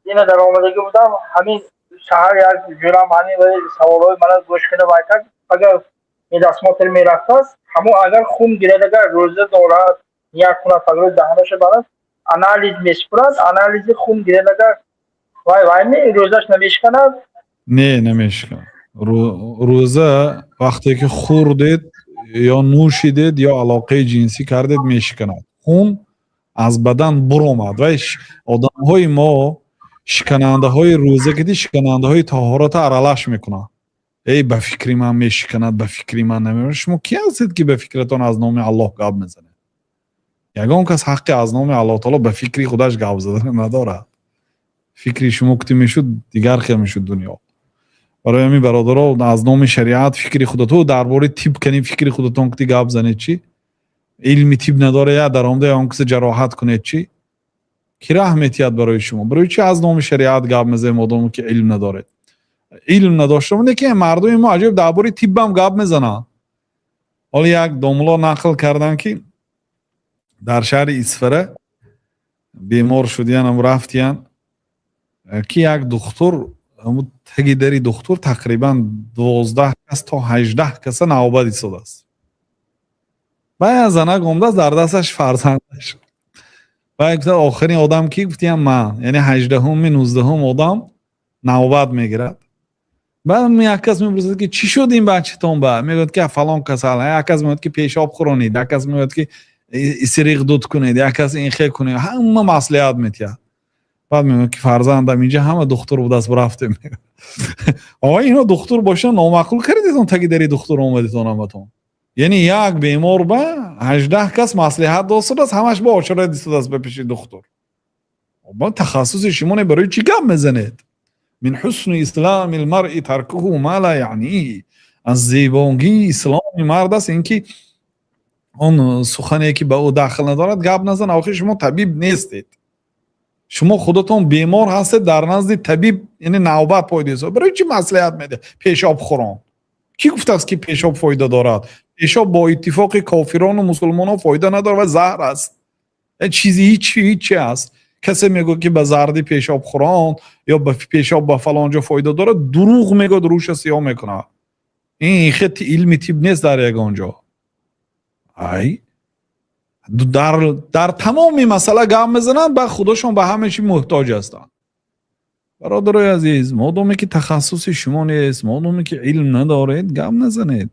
Дина даромадагӣ будам, ҳамин саҳар як ҷурам ҳамин саволҳои мана гӯш кунда вай кард. Агар медосмотр мерафтааст, ҳамон агар хун гирад, агар рӯза дорад, ният кунад, пагоҳи даҳанаша барад, анализ месупорад, анализи хун гирад, агар вай вай рӯзаш намешиканад? Не, намешиканад. Рӯза вақте ки хӯрдед ё нӯшидед ё алоқаи ҷинсӣ кардед, мешиканад. Хун аз бадан буромад. Вай одамҳои мо шиканандаҳои рӯза киди шиканандаҳои таҳората аралаш мекунанд. Эй, ба фикри ман мешиканад, ба фикри ман намешиканад. Шумо ки ҳастед, ки ба фикратон аз номи Аллоҳ гап мезанед? Ягон кас ҳаққи аз номи Аллоҳ таоло ба фикри худаш гап задан надорад. Фикри шумо кути мешуд, дигар хел мешуд дунё. Барои ҳамин, бародаро, аз номи шариат фикри худато дар бораи тиб кани фикри худатон кути гап занед чӣ? Илми тиб надора, я даромада он киса ҷароҳат кунед чӣ? Ки раҳм метиҳад барои шумо? Барои чӣ аз номи шариат гап мезанед, модоме ки илм надоред? Илм надошта ки мардуми мо аҷиб дар бораи тиббам гап мезананд. Ҳоло як домулло нақл карданд, ки дар шаҳри Исфара бемор шудиянам, рафтиян, ки як духтур, таги дари духтур тақрибан 12 кас то 18 каса навбат истодааст. Баъд занак омадааст, дар дасташ фарзандаш. Баъд гуфта: «Охирин одам ки?» Гуфтиям: «Ман». Яъне 18-уми, 19-ум одам навбат мегирад. Баъд як кас мепурсад, ки чӣ шуд ин бачатон ба? Мегӯяд, ки фалон касал. Як кас мегӯяд, ки пешоб хӯронед, як кас мегӯяд, ки исриқ дуд кунед, як кас ин хел кунед. Ҳама маслиҳат метиҳад. Баъд мегӯяд, ки фарзандам инҷа ҳама духтур будааст, рафтем. О, ино духтур бошанд, номаъқул кардедон, таги дари духтур омадетон ҳаматон. Яъне як бемор ба 18 кас маслиҳат додааст, ҳамаш ба очарат истодааст ба пеши духтур. Ба тахассуси шумо не, барои чӣ гап мезанед? من حسن إسلام المرء تركه ما لا يعنيه. Аз зебогии исломи мард аст ин ки он сухане, ки ба ӯ дахл надорад, гап назан. Охир шумо табиб нестед, шумо худатон бемор ҳастед, дар назди табиб яъне навбат пойда. Барои чӣ маслиҳат медиҳад? Пешоб хӯрон. Кӣ гуфтааст, ки пешоб фоида дорад? Пешоб бо иттифоқи кофирону мусулмонон фоида надорад ва заҳр аст. Чизи ҳичи ҳичи аст. Касе мегӯяд, ки ба зарди пешоб хӯрон ё ба пешоб ба фалон ҷо фоида дорад, дурӯғ мегӯяд, рӯша сиёҳ мекунад. Ин хел илми тиб нест дар ягон ҷо. Ай, дар тамоми масъала гап мезананд, ба худошон ба ҳама чи муҳтоҷ ҳастанд. Бародарои азиз, модоме ки тахассуси шумо нест, модоме ки илм надоред, гап назанед.